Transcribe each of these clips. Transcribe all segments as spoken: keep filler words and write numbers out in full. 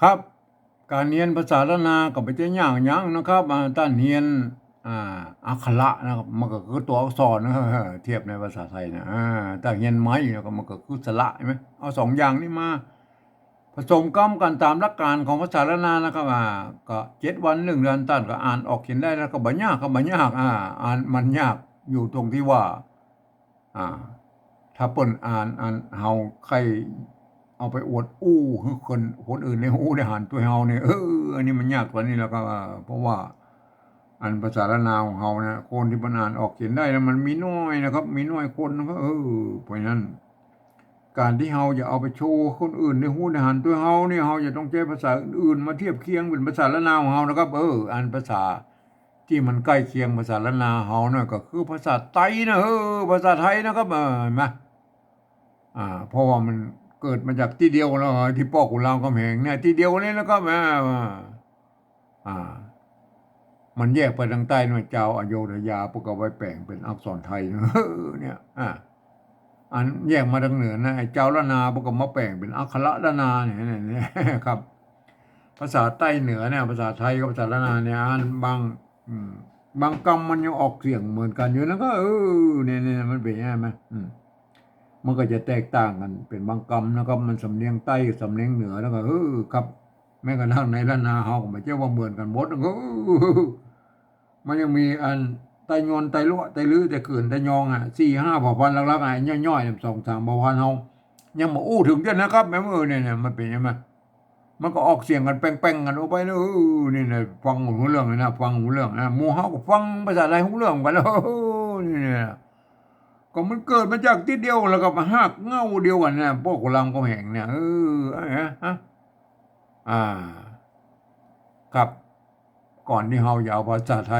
ครับ ก๋านเฮียนภาษาล้านนาก็บ่ใจ้ยากหยังนะครับ อ่า ต้านเฮียน อ่า อักขระนะครับ มันก็คือตั๋วอักษรนะ เทียบในภาษาไทยนะ อ่า ต้านเฮียนไหมแล้วก็มันก็คือสระ หันก่อ เอาสองอย่างนี้มาผสมกำกั๋นต๋ามหลักก๋านของภาษาล้านนานะครับ อ่า ก็เจ็ดวันหนึ่งเดือนต้านก็อ่านออกเขียนได้แล้ว ก็บ่ยาก ก็บ่ยาก อ่า อ่านมันยากอยู่ตรงตี้ว่า อ่า ถ้าเปิ้นอ่าน อันเฮาใค่เอาไปอวดอู้หื้อคน คนอื่นได้ฮู้ได้หันตวยเฮาเนี่ย เออ อันนี้มันยากกว่านี้แล้วก็ เออ เพราะว่า อันภาษาล้านนาของเฮานะ คนตี้เปิ้นอ่านออกเขียนได้นะ มันมีน้อยนะครับ มีน้อยคนนะครับ เออ เพราะฉะนั้น ก๋านตี้เฮาจะเอาไปโชว์คนอื่นได้ฮู้ได้หันตวยเฮาเนี่ย เฮาจะต้องใจ๊ภาษาอื่นๆ มาเทียบเคียงเป๋นภาษาล้านนาของเฮานะครับ เออ อันภาษา ตี้มันใก้เคียงภาษาล้านนาเฮานะ ก็คือภาษาไตนะ เออ ภาษาไตนะครับ เออ หันก่อ อ่า เพราะว่ามันเกิดมาจากตี้เดียวแล้ว ตี้ป้อขุนรามคำแหงเนี่ย ตี้เดียวนี้นะครับ อ่า อ่า มันแยกไปตางใต้นะ จาวอโยธยาเปิ้นก็เอาไปแป๋งเป๋นอักษรไตนะ เออ เนี่ย อ่า อันแยกมาตางเหนือนะ ไอ้จาวล้านนาเปิ้นก็มาแป๋งเป๋นอักขระล้านนาเนี่ย เนี่ย เนี่ย ครับ ภาษาใต้เหนือเนี่ย ภาษาไตกับภาษาล้านนาเนี่ย อันบาง อืม บางกำมันยังออกเสียงเหมือนกั๋นอยู่นะ ก็ เออ เนี่ย เนี่ย มันเป๋นอย่างนั้นไหม อืม มันก็จะแตกต่างกั๋นเป๋นบางกำนะครับ มันสำเนียงใต้กับสำเนียงเหนือแล้วก็ เออ ครับ แม้กระทั่งในล้านนาเฮาก็บ่ใจ้ว่าเหมือนกั๋นหมดนะ เออ มันยังมีอันไตยวน ไตลัว ไตลือ ไตเขื่อน ไตยองอ่ะ สี่ห้าเผ่าพันธุ์หลักๆ อ่ะ ย่อยๆ เนี่ย สองสามเผ่าพันธุ์เฮา ยังบ่อู้เถิงเตื้อนะครับ แม่นบ่ เออ เนี่ย เนี่ย มันเป๋นอย่างนั้น มันก็ออกเสียงกั๋นแป้งๆ กั๋นออกไปนะ เออ นี่นะ ฟังหูเรื่องเลยนะ ฟังหูเรื่องนะ หมู่เฮาก็ฟังภาษาไตหูเรื่องกั๋นแล้ว เออ นี่นะ ก็มันเกิดมาจากตี้เดียว แล้วก็รากเหง้าเดียวกั๋นนะ ป้อขุนรามคำแหงเนี่ย เออ เออ ฮะ อ่า ครับ ก่อนตี้เฮาจะเอาภาษาไต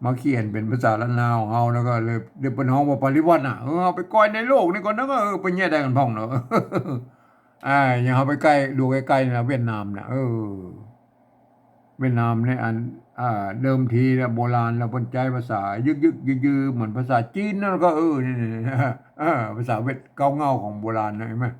มาเขียนเป๋นภาษาล้านนาของเฮา แล้วก็เลย เดี๋ยวเปิ้นฮ้องว่าปริวรรตน่ะ เออ เอาไปก้อยในโลกนี่ก่อนนะ ก็ เออ ไปแยะได้กั๋นพ่องเนาะ อ่า อย่างเฮาไปใก้ ดูใก้ๆ นี่นะ เวียดนามเนี่ย เออ เวียดนามเนี่ย อัน อ่า เดิมทีเนี่ย โบราณแล้วเปิ้นใจ๊ภาษายึกๆ ยือๆ เหมือนภาษาจีนนั่นก็ เออ นี่ๆ เออ ภาษาเวียด รากเหง้าของโบราณนะ หันก่อ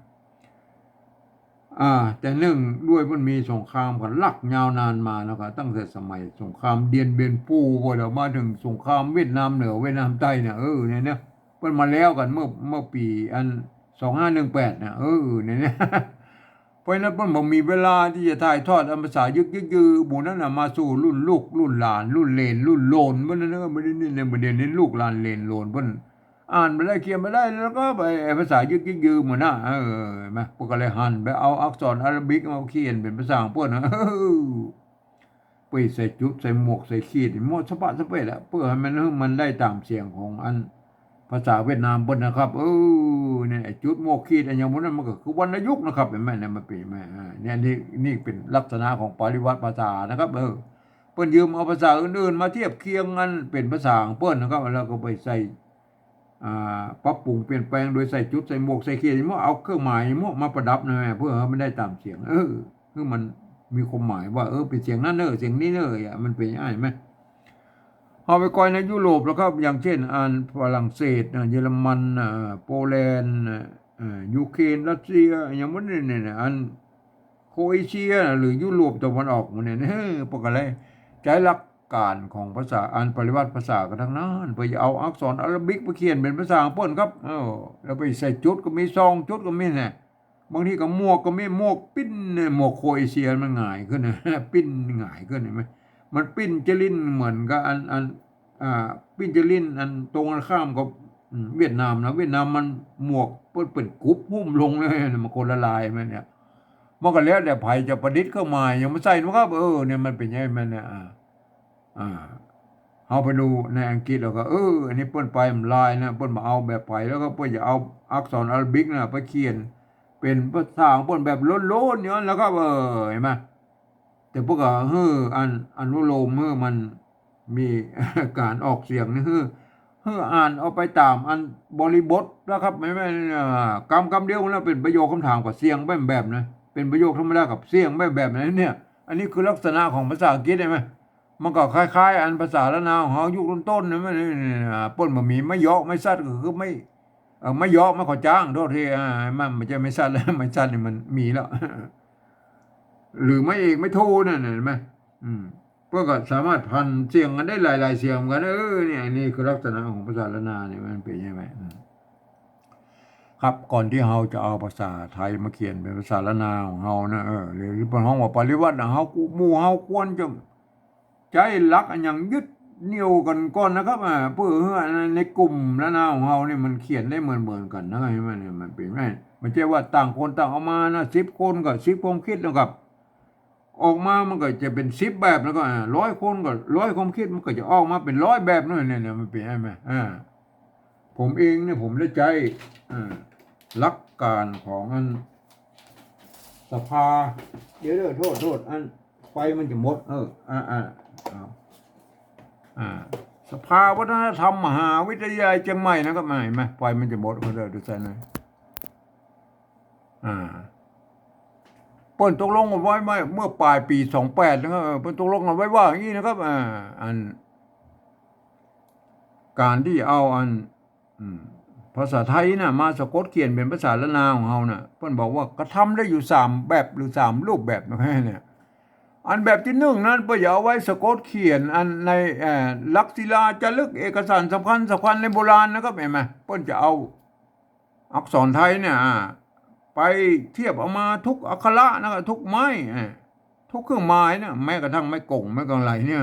อ่า แต่เนื่องด้วยมันมีสงครามกั๋นหลักยาวนานมาแล้วก็ ตั้งแต่สมัยสงครามเตียนเบียนปู๋ พอเดี๋ยวมาเถิงสงครามเวียดนามเหนือเวียดนามใต้เนี่ย เออ เนี่ย เนี่ย เปิ้นมาแล้วกั๋นเมื่อ เมื่อปี๋อัน สองห้าหนึ่งแปด น่ะ เออ เนี่ย เนี่ย เพราะฉะนั้นเปิ้นบ่มีเวลาตี้จะถ่ายทอดอันภาษายึกๆ ยือๆ หมู่นั้นน่ะ มาสู่รุ่นลูก รุ่นหลาน รุ่นเหลน รุ่นโลน เปิ้นนั่นนะ บ่ได้นี่เนี่ย บ่ได้นี่ ลูกหลานเหลนโลนเปิ้น อ่านบ่ได้เขียนบ่ได้ แล้วก็ไปไอ้ภาษายึกๆ ยือๆ หมู่นั้น เออ หันก่อ เปิ้นก็เลยหันไปเอาอักษรอาราบิกมาเขียนเป๋นภาษาของเปิ้นนะ เออ ไปใส่จุด ใส่หมวก ใส่ขีด หมดสะปะสะเปะแหละ เปื้อหื้อมัน หื้อมันได้ต๋ามเสียงของอันภาษาเวียดนามเปิ้นนะครับ เออ เนี่ย ไอ้จุด หมวก ขีด อะหยังหมู่นั้น มันก็คือวรรณยุกต์นะครับ หันก่อ เนี่ย มันเป๋น อ่า เนี่ย นี่ นี่เป๋นลักษณะของปริวรรตภาษานะครับ เออ เปิ้นยืมเอาภาษาอื่นๆ มาเทียบเคียงกั๋นเป๋นภาษาของเปิ้นนะครับ แล้วก็ไปใส่ อ่า ปรับปรุงเปลี่ยนแปลงโดยใส่จุด ใส่หมวก ใส่ขีด หมวก เอาเครื่องหมายหมวกมาประดับนะแม่ เปื้อหื้อมันได้ต๋ามเสียง เออ หื้อมันมีความหมายว่า เออ เป๋นเสียงนั้นเน่อ เสียงนี้เน่อ อ่ะ มันเป๋นอย่างนั้น หันก่อ เฮาไปก้อยในยุโรปแล้วครับ อย่างเช่น อันฝรั่งเศสนะ เยอรมันนะ โปแลนด์นะ เอ่อ ยูเครน รัสเซีย อะหยังหมู่นี้เนี่ยนะ อันโครเอเชีย หรือยุโรปตะวันออกหมู่นี้เนี่ย เออ เปิ้นก็เลยใจ๊หลักก๋านของภาษา อันปริวรรตภาษากั๋นตังนั้น เปิ้นจะเอาอักษรอาราบิกไปเขียนเป๋นภาษาของเปิ้นครับ เออ แล้วไปใส่จุดก็มี สองจุดก็มีเนี่ย บางทีก็หมวกก็มี หมวกปิ้นเนี่ย หมวกโครเอเชียมันหงายขึ้นนะ ปิ้นหงายขึ้น หันก่อ มันปิ้นจลิ้นเหมือนกับอัน อัน อ่า ปิ้นจลิ้นอันตรงกันข้ามกับ อืม เวียดนามนะ เวียดนามมันหมวกเปิ้น เปิ้นกุบหุ้มลงเลยนะ มันคนละลายมันเนี่ย มันก็แล้วแต่ใผจะประดิษฐ์เครื่องหมายหยังมาใส่นะครับ เออ เนี่ย มันเป๋นอย่างนั้นเนี่ย อ่า อ่า เฮาไปดูในอังกฤษแล้วก็ เออ อันนี้เปิ้นไปมันลายนะ เปิ้นบ่เอาแบบใผ แล้วก็เปิ้นจะเอาอักษรอาราบิกนะไปเขียนเป๋นภาษาของเปิ้นแบบโลนๆ อย่างนั้นแหละครับ เออ หันก่อ แต่เปิ้นก็หื้ออันอนุโลมหื้อมันมีก๋านออกเสียงนี่ หื้อ หื้ออ่านเอาไปต๋ามอันบริบทนะครับ หันก่อ อ่า กำ กำเดียวนะ เป๋นประโยคกำถามกับเสียงแบบ แบบนะ เป๋นประโยคธรรมดากับเสียงแบบ แบบนั้นเนี่ย อันนี้คือลักษณะของภาษาอังกฤษ หันก่อ มันก็คล้ายๆ อันภาษาล้านนาของเฮายุคต้นๆ นะ มัน อ่า เปิ้นบ่มีไม้เหยาะไม้สัตว์ ก็คือไม้ เอ่อ ไม้เหยาะ ไม้ข้าวจ้าง โทษที อ่า มัน มันบ่ใจ้ไม้สัตว์แล้ว ไม้สัตว์นี่มันมีแล้ว หรือไม้เอกไม้โทนั่นน่ะ เห็นไหม อืม เปิ้นก็สามารถผันเสียงกั๋นได้หลายๆ เสียงเหมือนกั๋น เออ เนี่ย อันนี้คือลักษณะของภาษาล้านนาเนี่ย มันเป๋นใช่ไหม อืม ครับ ก่อนตี้เฮาจะเอาภาษาไทยมาเขียนเป๋นภาษาล้านนาของเฮานะ เออ หรือเปิ้นฮ้องว่าปริวรรตนะ เฮา หมู่เฮาควรจะใจ๊หลักอะหยังยึดเหนี่ยวกั๋นก่อนนะครับ อ่า เปื้อหื้อในกลุ่มล้านนาของเฮานี่มันเขียนได้เหมือนๆ กั๋นนะ เห็นไหมเนี่ย มันเป๋นไง บ่ใจ้ว่าต่างคนต่างออกมานะ สิบคนก็สิบความกึ๊ดนะครับ ออกมามันก็จะเป๋นสิบแบบ แล้วก็ อ่า ร้อยคนก็ร้อยความกึ๊ด มันก็จะออกมาเป๋นร้อยแบบนั่น เนี่ย เนี่ย มันเป๋นใช่ไหม อ่า ผมเองเนี่ยผมได้ใจ๊ อ่า หลักการของอันสภา เดี๋ยวเด้อ โทษ โทษ อันไฟมันจะหมด เออ อ่า อ่า เอา อ่า สภาวัฒนธรรมมหาวิทยาลัยเชียงใหม่นะครับ เห็นไหม ไฟมันจะหมด ขอโทษ ดูใส่หน่อย อ่า เปิ้นตกลงกั๋นไว้เมื่อ เมื่อป๋ายปี๋สองแปดนะครับ เออ เปิ้นตกลงกั๋นไว้ว่าอย่างนี้นะครับ อ่า อัน ก๋านตี้เอาอัน อืม ภาษาไทยน่ะ มาสะกดเขียนเป๋นภาษาล้านนาของเฮาน่ะ เปิ้นบอกว่ากระทำได้อยู่สามแบบหรือสามรูปแบบนะเนี่ย อันแบบตี้นึ่งนั้น เปิ้นจะเอาไว้สะกดเขียนอันใน เอ่อ หลักศิลาจารึกเอกสารสำคัญสำคัญในโบราณนะครับ เห็นไหม เปิ้นจะเอาอักษรไทยเนี่ย อ่า ไปเทียบเอามาทุกอักขระนะครับ ทุกไม้ อ่า ทุกเครื่องหมายนะ แม้กระทั่งไม้กง ไม้กำไลเนี่ย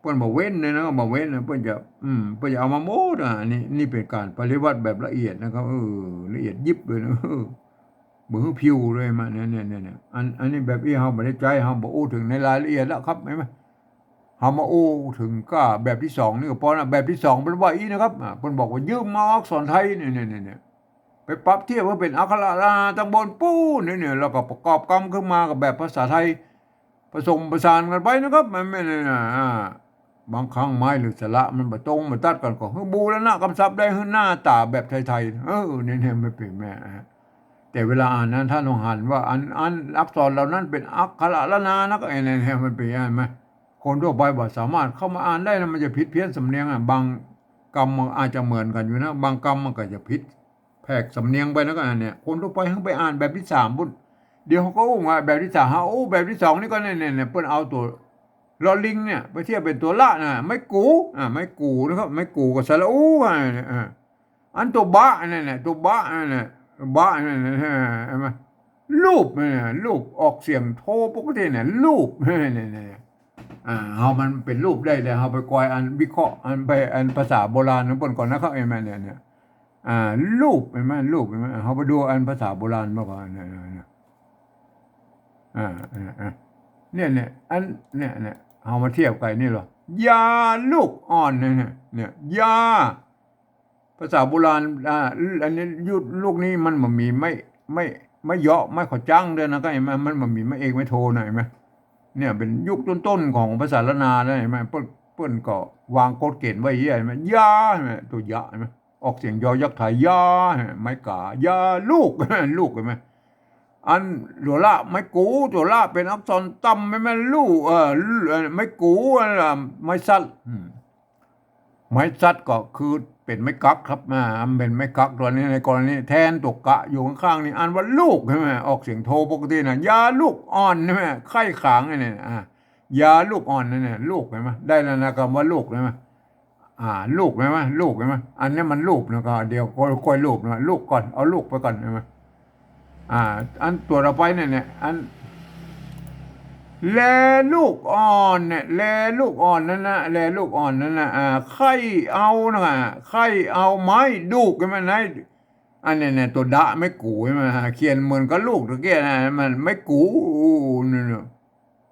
เปิ้นบ่เว้นเลยนะ บ่เว้นนะ เปิ้นจะ อืม เปิ้นจะเอามาหมด อ่ะ อันนี้ นี่เป๋นก๋านปริวรรตแบบละเอียดนะครับ เออ ละเอียดยิบเลยนะ เออ บ่หื้อผิวเลยมาเนี่ย เนี่ย เนี่ย เนี่ย อัน อันนี้แบบอี้เฮาบ่ได้ใจ๊ เฮาบ่อู้เถิงในรายละเอียดแล้วครับ เห็นไหม เฮามาอู้เถิงก้าแบบตี้สองนี่ก็ปอนะ แบบตี้สองเปิ้นว่าอี้นะครับ อ่า เปิ้นบอกว่ายืมมาอักษรไทย เนี่ย เนี่ย เนี่ย เนี่ย ไปปรับเทียบหื้อเป๋นอักขระล้านนาตังบนปู๊น เนี่ย เนี่ย แล้วก็ประกอบกำขึ้นมากับแบบภาษาไทย ผสมผสานกั๋นไปนะครับ มันไม่ได้นะ อ่า บางครั้งไม้หรือสระมันบ่ตรงบ่ตัดกั๋น ก็หื้อบูรณะกำศัพท์ได้ หื้อหน้าต๋าแบบไทยๆ เออ เนี่ย เนี่ย มันเป๋นแม่ อ่า แต่เวลาอ่านนั้น ต้านต้องหันว่าอัน อันอักษรเหล่านั้นเป๋นอักขระล้านนานะ ก็ไอ้เนี่ย มันเป๋นอย่างนั้นไหม คนทั่วไปบ่สามารถเข้ามาอ่านได้นะ มันจะผิดเพี้ยนสำเนียงอ่ะ บางกำมันอาจจะเหมือนกั๋นอยู่นะ บางกำมันก็จะผิดแผกสำเนียงไปนะ ก็อันเนี่ย คนทั่วไปหื้อไปอ่านแบบตี้สามปู๊น เดี๋ยวเขาก็อู้ว่าแบบตี้สาม เฮาอู้แบบตี้สองนี่ก็เนี่ย เนี่ย เนี่ย เปิ้นเอาตั๋วลอลิงเนี่ยไปเทียบเป๋นตั๋วละนะ ไม้กู๋ อ่า ไม้กู๋นะครับ ไม้กู๋กับสระอู อ่า เนี่ย อ่า อันตั๋วบะนั่นแหละ ตั๋วบะนั่นแหละ บะนั่นแหละ เห็นไหม รูปเนี่ย รูป ออกเสียงโทปกติเนี่ย รูป เนี่ย เนี่ย อ่า เฮามันเป๋นรูปได้เลย เฮาไปกอยอันวิเคราะห์ อันไป อันภาษาโบราณของเปิ้นก่อนนะครับ เห็นไหม เนี่ย เนี่ย อ่า รูป เห็นไหม รูป เห็นไหม เฮาไปดูอันภาษาโบราณมาก่อน เนี่ย เนี่ย เนี่ย อ่า อ่า อ่า เนี่ย เนี่ย อัน เนี่ย เนี่ย เฮามาเทียบกับนี่เหรอ ยาลูกอ่อน เนี่ย เนี่ย เนี่ย ยา ภาษาโบราณ อ่า อันนี้ยุค ลูกนี้มันบ่มีไม้ ไม้ ไม้เยาะ ไม้ขอจั้งด้วยนะ ก็เห็นไหม มันบ่มีไม้เอกไม้โทนะ เห็นไหม เนี่ยเป๋นยุคต้นๆ ของภาษาล้านนาแล้ว เห็นไหม เปิ้น เปิ้นก็วางกฎเกณฑ์ไว้เยียะ เห็นไหม ยา เห็นไหม ตั๋วยะ เห็นไหม ออกเสียงยอยักษ์ไทย ยา เห็นไหม ไม้ก๋า ยาลูก ลูก เห็นไหม อันตั๋วละ ไม้กู๋ ตั๋วละเป๋นอักษรต่ำ เห็นไหม ลู่ เอ่อ เอ่อ ไม้กู๋ เอ่อ ไม้สัตว์ อืม ไม้สัตว์ก็คือเป๋นไม้กั๊กครับ อ่า มันเป๋นไม้กั๊กตั๋วนี้ ในกรณีแทนตั๋วกะอยู่ข้างๆ นี่ อ่านว่าลูก เห็นไหม ออกเสียงโทปกตินะ ยาลูกอ่อน เห็นไหม ไข้ขางเนี่ย อ่า ยาลูกอ่อนนั่นเนี่ย ลูก เห็นไหม ได้แล้วนะ กำว่าลูก เห็นไหม อ่า ลูก เห็นไหม ลูก เห็นไหม อันนี้มันลูกนะ ก็เดี๋ยวค่อย ค่อยลูกนะ ลูกก่อน เอาลูกไปก่อน เห็นไหม อ่า อันตั๋วต่อไปเนี่ย เนี่ย อัน แลลูกอ่อนเนี่ย แลลูกอ่อนนั่นนะ แลลูกอ่อนนั่นนะ อ่า ใค่เอานะ ใค่เอาไม้ดูก เห็นไหม ไหน อันเนี้ย เนี่ย ตั๋วดะ ไม้กู๋ เห็นไหม เขียนเหมือนกับลูกตะกี้นะ มันไม้กู๋ เนี่ย เนี่ย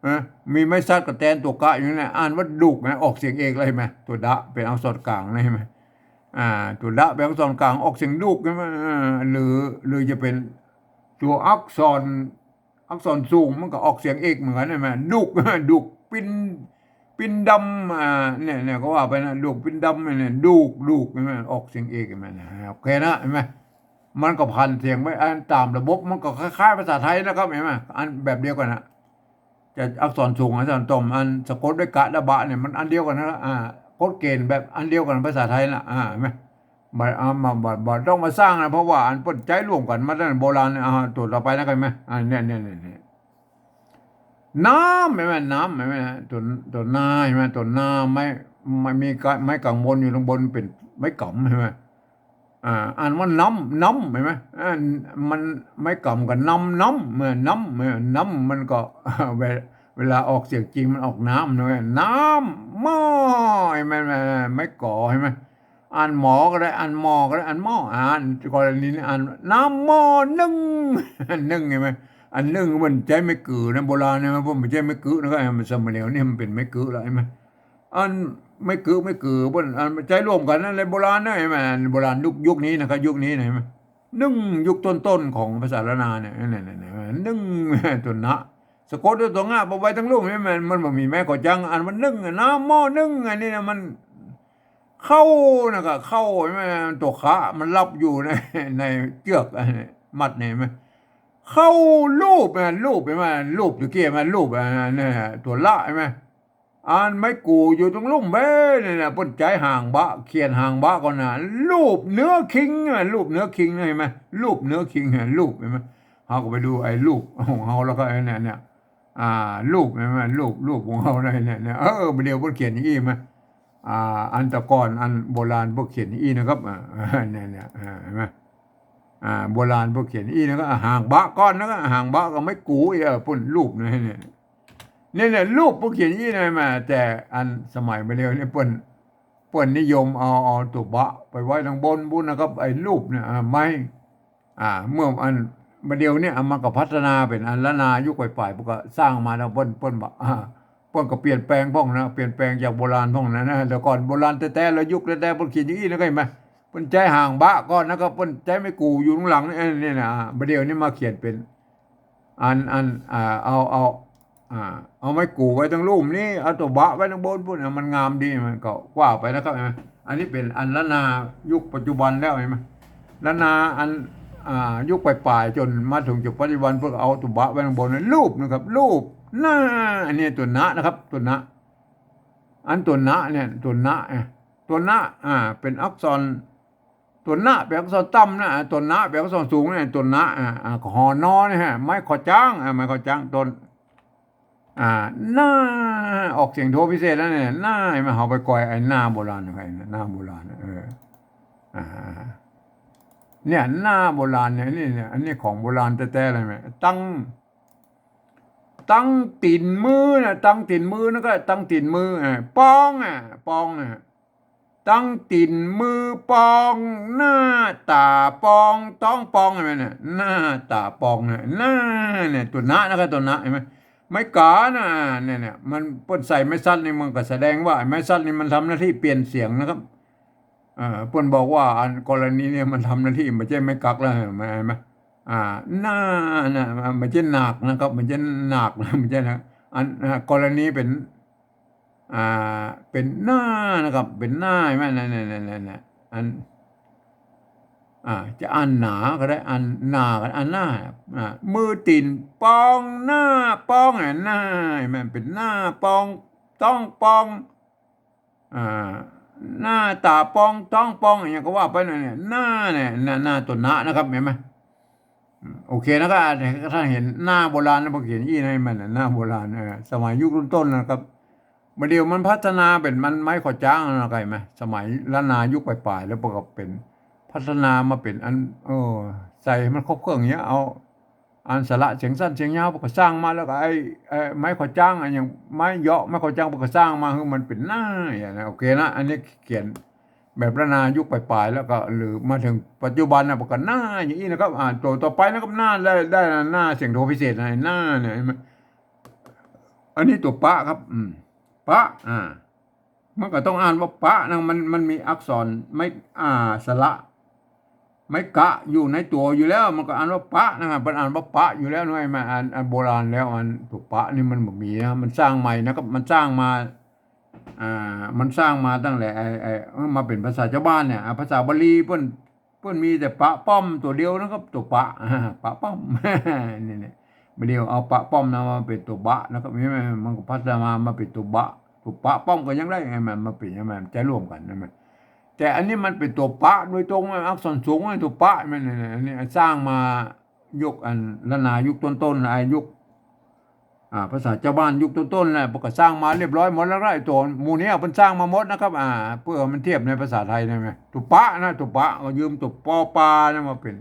ฮะ มีไม้สัตว์ก็แตนตั๋วกะอยู่เนี่ย อ่านว่าดูกนะ ออกเสียงเอกเลย เห็นไหม ตั๋วดะเป๋นอักษรกลางนะ เห็นไหม อ่า ตั๋วดะเป๋นอักษรกลาง ออกเสียงดูก เห็นไหม อ่า หรือ หรือจะเป๋นตั๋วอักษร อักษรสูง มันก็ออกเสียงเอกเหมือนกั๋น เห็นไหม ดูก ดูก ปิน ปินดำ อ่า เนี่ย เนี่ย ก็ว่าไปนะ ดูก ปินดำ เนี่ย ดูก ดูก เห็นไหม ออกเสียงเอก เห็นไหม นะ โอเคนะ เห็นไหม มันก็ผันเสียงไป อันต๋ามระบบ มันก็คล้ายๆ ภาษาไทยนะครับ เห็นไหม อันแบบเดียวกั๋นนะ จะอักษรสูง อักษรต่ำ อันสะกดด้วยกะและบะเนี่ย มันอันเดียวกั๋นนะ อ่า กฎเกณฑ์แบบอันเดียวกั๋น ภาษาไทยนะ อ่า เห็นไหม บ่ อ่า บ่ บ่ บ่ต้องมาสร้างนะ เพราะว่าอันเปิ้นใจ๊ร่วมกั๋นมาตั้งแต่โบราณเนี่ย อ่า ตั๋วต่อไปนะ เห็นไหม อ่า เนี่ย เนี่ย เนี่ย เนี่ย น้ำ หันก่อ น้ำ หันก่อ ตั๋ว ตั๋วนา หันก่อ ตั๋วนา ไม้ ไม้ มีกะ ไม้ก๋างบนอยู่ตางบนเป๋นไม้ก๋ำ หันก่อ อ่า อ่านว่าน้ำ น้ำ หันก่อ อ่า มัน ไม้ก๋ำกับน้ำ น้ำ เออ น้ำ เออ น้ำ มันก็ เว เวลาออกเสียงจริงมันออกน้ำนะเว้ย น้ำหม้อ หันก่อ ไม้ก๋อ หันก่อ อ่านหมอก็ได้ อ่านหม้อก็ได้ อ่านหม้อ อ่านกรณีนี้อ่านน้ำหม้อนึ่ง นึ่ง หันก่อ อันนึ่งมันใจ๊ไม้กือนะ โบราณนะ เปิ้นบ่ใจ๊ไม้กือนะ ก็มันสมัยเดี๋ยวนี้มันเป๋นไม้กือแล้ว หันก่อ อันไม้กือ ไม้กือ เปิ้น อันใจ๊ร่วมกั๋นนะ ในโบราณนะ หันก่อ อันโบราณยุค ยุคนี้นะครับ ยุคนี้นะ หันก่อ นึ่ง ยุคต้นๆ ของภาษาล้านนาเนี่ย เนี่ย เนี่ย เนี่ย นึ่ง ตั๋วนะ สะกดด้วยตั๋วงะ ปะไว้ตังลุ่ม หันก่อ มัน มันบ่มีไม้ขอจัง อ่านว่านึ่งอะ น้ำหม้อนึ่ง อันนี้นะ มันเข้านะ ก็เข้า หันก่อ ตั๋วคะมันหลับอยู่ใน ในเจือก อันนี้ มัดนี่ หันก่อ เข้าลูบนะ ลูบ หันก่อ ลูบ ตะกี้มันลูบ อ่า เนี่ย ตั๋วละ หันก่อ อันไม้กูอยู่ตังลุ่มเบ้ย เนี่ยนะ เปิ้นใจ๊หางบะ เขียนหางบะก่อนนะ ลูบเนื้อคิงนะ ลูบเนื้อคิงนะ หันก่อ ลูบเนื้อคิงนะ ลูบ หันก่อ เฮาก็ไปดูไอ้ลูบของเฮาแล้วก็ไอ้เนี่ย เนี่ย อ่า ลูบ หันก่อ ลูบ ลูบของเฮาเนี่ย เนี่ย เนี่ย เออ บ่าเดี่ยวเปิ้นเขียนอย่างอี้ หันก่อ อ่า อันแต่ก่อน อันโบราณเปิ้นเขียนอย่างอี้นะครับ อ่า เนี่ย เนี่ย อ่า หันก่อ อ่า โบราณเปิ้นเขียนอย่างอี้นะครับ อ่า หางบะก่อนนะครับ หางบะก็ไม้กู เออ เปิ้นลูบนะ เนี่ย เนี่ย เนี่ย ลูบ เปิ้นเขียนอย่างอี้นะ หันก่อ แต่อันสมัยบ่าเดี่ยวนี่เปิ้น เปิ้นนิยมเอา เอาตั๋วบะไปไว้ตังบนปู๊นนะครับ ไอ้ลูบเนี่ย อ่า ไม้ อ่า เมื่ออัน บ่าเดี่ยวเนี่ย อ่ะ มันก็พัฒนาเป๋นอันล้านนายุคป๋ายๆ เปิ้นก็สร้างมาแล้ว เปิ้น เปิ้นบ่า อ่า เปิ้นก็เปลี่ยนแปลงพ่องนะ เปลี่ยนแปลงจากโบราณพ่องนะ นะ แต่ก่อนโบราณแต๊ๆ แล้วยุคแต๊ๆ เปิ้นเขียนอย่างอี้นะ ก็หันก่อ เปิ้นใจ๊หางบะก่อนนะครับ เปิ้นใจ๊ไม้กูอยู่ตังหลังนี่ เอ้ย นี่นะ อ่า บ่าเดี่ยวนี่มาเขียนเป๋น อัน อัน อ่า เอา เอา อ่า เอาไม้กูไว้ตังลุ่มนี่ เอาตั๋วบะไว้ตังบนปู๊น อ่ะ มันงามดี มันก็ว่าไปนะครับ หันก่อ อันนี้เป๋นอันล้านนายุคปัจจุบันแล้ว หันก่อ ล้านนาอัน อ่า ยุคป๋ายๆ จ๋นมาเถิงจุดปัจจุบัน เปิ้นก็เอาตั๋วบะไว้ตังบนนะ ลูบนะครับ ลูบ นะ อันนี้ตั๋วนะนะครับ ตั๋วนะ อันตั๋วนะเนี่ย ตั๋วนะเนี่ย ตั๋วนะ อ่า เป๋นอักษร ตั๋วนะเป๋นอักษรต่ำนะ ตั๋วนะเป๋นอักษรสูงเนี่ย ตั๋วนะ อ่า อ่า ห น เนี่ยฮะ ไม้ขอจัง อ่า ไม้ขอจัง ตั๋ว อ่า หน้า ออกเสียงโทพิเศษแล้วเนี่ย หน้า หันก่อ เฮาไปก่อยไอ้หน้าโบราณนะ ไอ้หน้าโบราณนะ เออ อ่า เนี่ย หน้าโบราณเนี่ย นี่เนี่ย อันนี้ของโบราณแต๊ๆ เลยแม่ ตัง ตังตี๋นมือนะ ตังตี๋นมือนะ ก็ตังตี๋นมือ อ่า ปอง อ่า ปองนะ ตังตี๋นมือปอง หน้าต๋าปอง ต๊องปอง หันก่อ เนี่ย หน้าต๋าปองเนี่ย หน้าเนี่ย ตั๋วนะนะครับ ตั๋วนะ หันก่อ ไม้ก๋านะ เนี่ย เนี่ย มันเปิ้นใส่ไม้สั้นนี่ มันก็แสดงว่าไอ้ไม้สั้นนี่มันทำหน้าตี้เปลี่ยนเสียงนะครับ เอ่อ เปิ้นบอกว่าอันกรณีเนี่ยมันทำหน้าตี้ บ่ใจ้ไม้กั๊กแล้ว หันก่อ อ่า หน้านะ บ่ใจ้หนากนะครับ บ่ใจ้หนากนะ บ่ใจ้นะ อัน อ่า กรณีเป๋น อ่า เป๋นหน้านะครับ เป๋นหน้า หันก่อ เนี่ย เนี่ย เนี่ย เนี่ย อัน อ่า จะอ่านหนาก็ได้ อ่านหน้าก็ได้ อ่านหน้า อ่า มือตี๋นปอง หน้าปอง อ่ะ หน้า หันก่อ เป๋นหน้าปอง ต๊องปอง อ่า หน้าต๋าปอง ต๊องปอง อะหยังก็ว่าไปนั่นเนี่ย หน้าเนี่ย หน้า หน้าตั๋วนะนะครับ หันก่อ อืม โอเคนะ ก็ถ้าหันหน้าโบราณนะ พอหันอี้นะ มันน่ะ หน้าโบราณ เออ สมัยยุคต้นๆ นะครับ บ่าเดี่ยวมันพัฒนาเป๋นมันไม้ขอจ๊างนะ เข้าใจ๋ไหม สมัยล้านนายุคป๋ายๆ แล้วเปิ้นก็เป๋น พัฒนามาเป๋นอัน เออ ใส่ให้มันครบเครื่องเนี้ย เอา อันสระเสียงสั้นเสียงยาว เปิ้นก็สร้างมา แล้วก็ไอ้ ไอ้ไม้ขอจ๊าง อะหยังไม้เหยาะ ไม้ขอจ๊าง เปิ้นก็สร้างมาหื้อมันเป๋นหน้าอย่างเนี้ย โอเคนะ อันนี้เขียนแบบล้านนายุคป๋ายๆ แล้วก็ หรือมาเถิงปัจจุบันนะ เปิ้นก็หน้าอย่างอี้นะครับ อ่า ตั๋วต่อไปนะครับ หน้าได้ ได้หน้าเสียงโทพิเศษนะ หน้าเนี่ย หันก่อ อันนี้ตั๋วปะครับ อืม ปะ อ่า มันก็ต้องอ่านว่าปะนะ มัน มันมีอักษรไม้ อ่า สระ ไม้กะอยู่ในตั๋วอยู่แล้ว มันก็อ่านว่าปะนะครับ เปิ้นอ่านว่าปะอยู่แล้วนะ ไอ้มาอ่าน อ่านโบราณแล้ว อันตั๋วปะนี่มันบ่มีนะ มันสร้างใหม่นะครับ มันสร้างมา อ่า มันสร้างมาตั้งแต่ไอ้ ไอ้ เออ มาเป๋นภาษาจาวบ้านเนี่ย อ่า ภาษาบาลีเปิ้น เปิ้นมีแต่ปะป้อมตั๋วเดียวนะครับ ตั๋วปะ ปะป้อม นี่เนี่ย บ่าเดี่ยวเอาปะป้อมนะมาเป๋นตั๋วบะนะครับ เห็นไหม มันก็พัฒนามาเป๋นตั๋วบะ ตั๋วปะป้อมก็ยังได้ไง มันมาเป๋นยังไง มันใจ๊ร่วมกั๋นนะ มัน แต่อันนี้มันเป๋นตั๋วปะโดยตรง อักษรสูง ตั๋วปะ มันเนี่ย อันนี้สร้างมายุคอันล้านนายุคต้นๆ นะ ยุค อ่า ภาษาจาวบ้านยุคต้นๆ แหละ เปิ้นก็สร้างมาเรียบร้อยหมดแล้วละ ไอ้ตั๋วหมู่เนี้ยเปิ้นสร้างมาหมดนะครับ อ่า เปื้อมันเทียบในภาษาไทยได้ไหม ตั๋วปะนะ ตั๋วปะ ก็ยืมตั๋วปอปานะมาเป๋น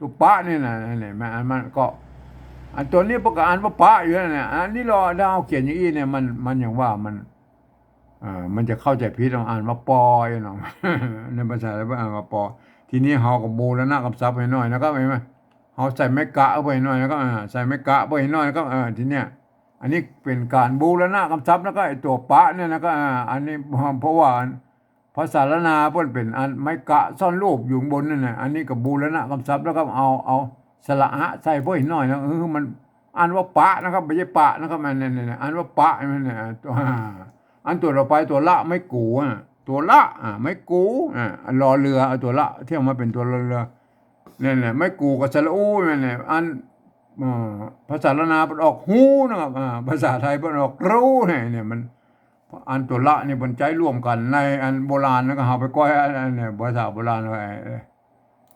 ตั๋วปะนี่นะ นี่ มัน มันก็ อันตั๋วนี้เปิ้นก็อ่านว่าปะอยู่นั่นแหละ อันนี้เรา ถ้าเฮาเขียนอย่างอี้เนี่ย มัน มันอย่างว่ามัน อ่า มันจะเข้าใจ๋ผิด ต้องอ่านว่าปออยู่เนาะ ในภาษาไทยเปิ้นอ่านว่าปอ ทีนี้เฮาก็บูรณะกำศัพท์หื้อหน่อยนะครับ หันก่อ เฮาใส่ไม้กะเข้าไปหื้อหน่อยนะครับ อ่า ใส่ไม้กะเข้าไปหื้อหน่อยนะครับ อ่า ทีเนี้ย อันนี้เป๋นก๋านบูรณะกำศัพท์นะครับ ไอ้ตั๋วปะเนี่ยนะครับ อ่า อันนี้ เพราะว่าภาษาล้านนาเปิ้นเป๋นอันไม้กะซ่อนรูปอยู่ข้างบนนั่นแหละ อันนี้ก็บูรณะกำศัพท์นะครับ เอา เอาสระอะใส่ไปหื้อหน่อยนะ เออ มันอ่านว่าปะนะครับ บ่ใจ้ปะนะครับ อันนี้ นี่ นี่ อ่านว่าปะ อันนี้ ตั๋ว อันตั๋วต่อไป ตั๋วละ ไม้กู๋อะ ตั๋วละ อ่า ไม้กู๋ อ่า รอเรือ เอาตั๋วละเที่ยวมาเป๋นตั๋วรอเรือ นั่นแหละ ไม้กู๋กับสระอูนั่นแหละ อัน เอ่อ ภาษาล้านนาเปิ้นออกฮูนะครับ อ่า ภาษาไทยเปิ้นออกรูเนี่ย เนี่ยมัน อันตั๋วละนี่เปิ้นใจ๊ร่วมกั๋นในอันโบราณ แล้วก็เอาไปก้อยอัน อันเนี่ย ภาษาโบราณไว้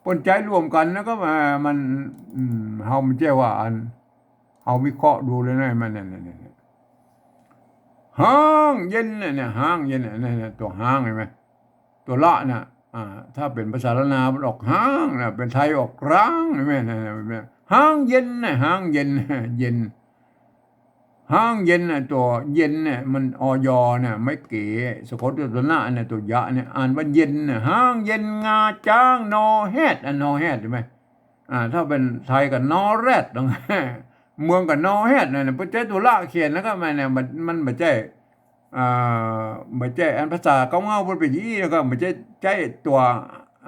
เปิ้นใจ๊ร่วมกั๋น แล้วก็ อ่า มัน อืม เฮาบ่ใจ้ว่าอัน เฮาวิเคราะห์ดูเลยนะ มันเนี่ย เนี่ย เนี่ย ฮ้างเย็นเนี่ย เนี่ย ฮ้างเย็นเนี่ย เนี่ย เนี่ย ตั๋วฮ้างหันก่อ ตั๋วละเนี่ย อ่า ถ้าเป๋นภาษาล้านนามันออกฮ้างนะ เป๋นไทยออกร้าง หันก่อ เนี่ย เนี่ย เนี่ย ฮ้างเย็นเนี่ย ฮ้างเย็น เย็น ฮ้างเย็นน่ะ ตั๋วเย็นเนี่ย มัน อย เนี่ย ไม้เก๋ สะกดด้วยตั๋วนะเนี่ย ตั๋วยะเนี่ย อ่านว่าเย็นเนี่ย ฮ้างเย็นงาจ๊างนอแฮด อ่ะ นอแฮดหันก่อ อ่า ถ้าเป๋นไทยก็นอแรด เมืองก็นอแฮดเนี่ย เปิ้นใจ๊ตั๋วละเขียนนะครับ มันเนี่ย มัน มันบ่ใจ้ อ่า บ่ใจ้ อันภาษาเก๊าเง้าเปิ้นเป๋นอี้นะครับ บ่ใจ้ ใจ๊ตั๋ว